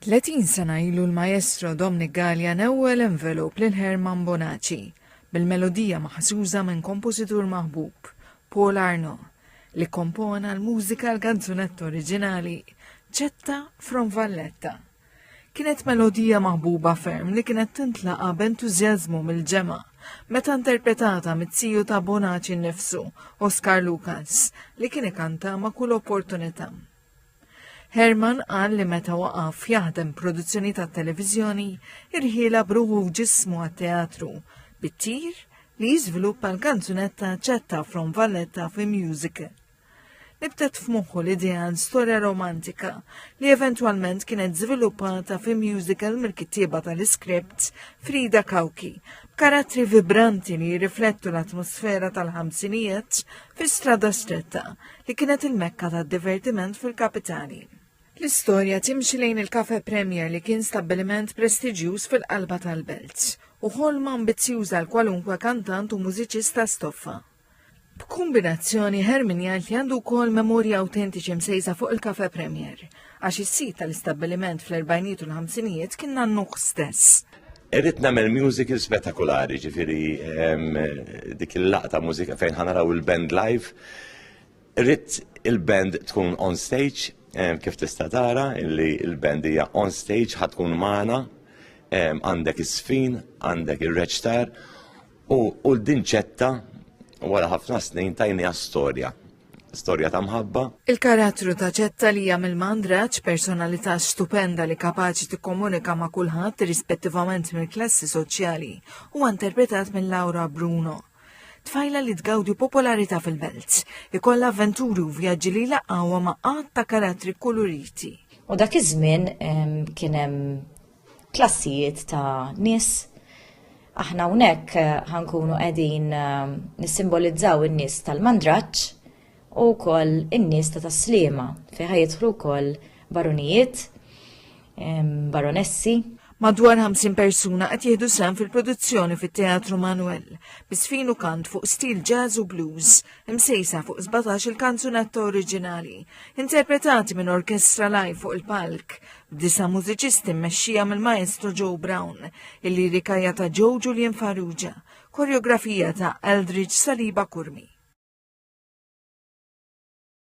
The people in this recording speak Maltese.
30 sena ilu l-Maestro Dominic Galea newwel envelope lil Herman Bonaci bil-melodija maħżuża minn kompożitur maħbub, Paul Arnaud, li kompona l-mużika l-kanzunetta oriġinali Ċetta from Valletta. Kienet melodija maħbuba ferm li kienet tintlaqa b'entużjażmu mill-ġemgħa meta interpretata mit-tiju ta' Bonaci nnifsu, Oscar Lucas, li kien ikanta ma' kull opportunità. Herman qal li meta waqaf jaħdem produzzjoni ta' televiżjoni irħiela b'ruħu f'ġismu għat-teatru bit-tir li jiżviluppa l-kanzunetta Ċetta from Valletta fi musical. Nibtet f'moħħu l-idea għal storja romantika li eventwalment kienet żviluppata fi musical mill-kittieba tal-iskript Frida Cauchi b'karattri vibranti li jirriflettu l-atmosfera tal-ħamsinijiet fi Strada Stretta li kienet il-mekka tad-divertiment fil-kapitali. L-istorja timxi lejn il-Cafe Premier li kien stabbiliment prestiġjuż fil-qalba tal-belt u ħolma ambizzjuża għal kwalunkwe kantant u mużiċista stoffa. B'kumbinazzjoni Herman jgħid li għandu wkoll memorji awtentiċi msejsa fuq il-Cafe Premier, għax is-sit tal-istabbiliment fl-erbgħinijiet u l-ħamsinijiet kien nannuh stess. Irrid nagħmel musical spettakolari, ġifieri dik il-laqta mużika fejn ħanaraw il-band live. Irrid il-band tkun on stage, kif tista' tara illi il-band hija on stage ħa tkun magħna, għandek is-sfin, għandek ir-reċtar U din ċetta wara ħafna snin tajniha storja. Storja ta' mħabba. Il-karattru ta' ċetta li hija mill-mandraġġ, personalità stupenda li kapaċi tikkomunika ma' kulħadd irrispettivament mill-klassi soċjali, huwa interpretat minn Laura Bruno. Tfajla li tgawdi popolarità fil-belt, ikollha avventuri u vjaġġi li jlaqqgħuha ma' għadd ta' karattri kuluriti. U dak iż-żmien kien hemm klassijiet ta' nies. Aħna hawnhekk eh, ħankunu qegħdin eh, nissimbolizzaw in-nies tal-mandraġġ u wkoll in-nies ta' taslima fejn ħajidħlu wkoll baronijiet, baronessi. Madwar 50 persuna qed jieħdu sehem fil-produzzjoni fit-Teatru Manuel, bi sfin u kant fuq stil jazz u blues, imsejsa fuq 17 il-kanzunetta oriġinali, interpretati minn orkestra live fuq il-palk, b'disa' mużiċisti mmexxija mill-maestro Joe Brown, il-lirika hija ta' Joe Julian Farrugia, koreografija ta' Eldridge Saliba Curmi.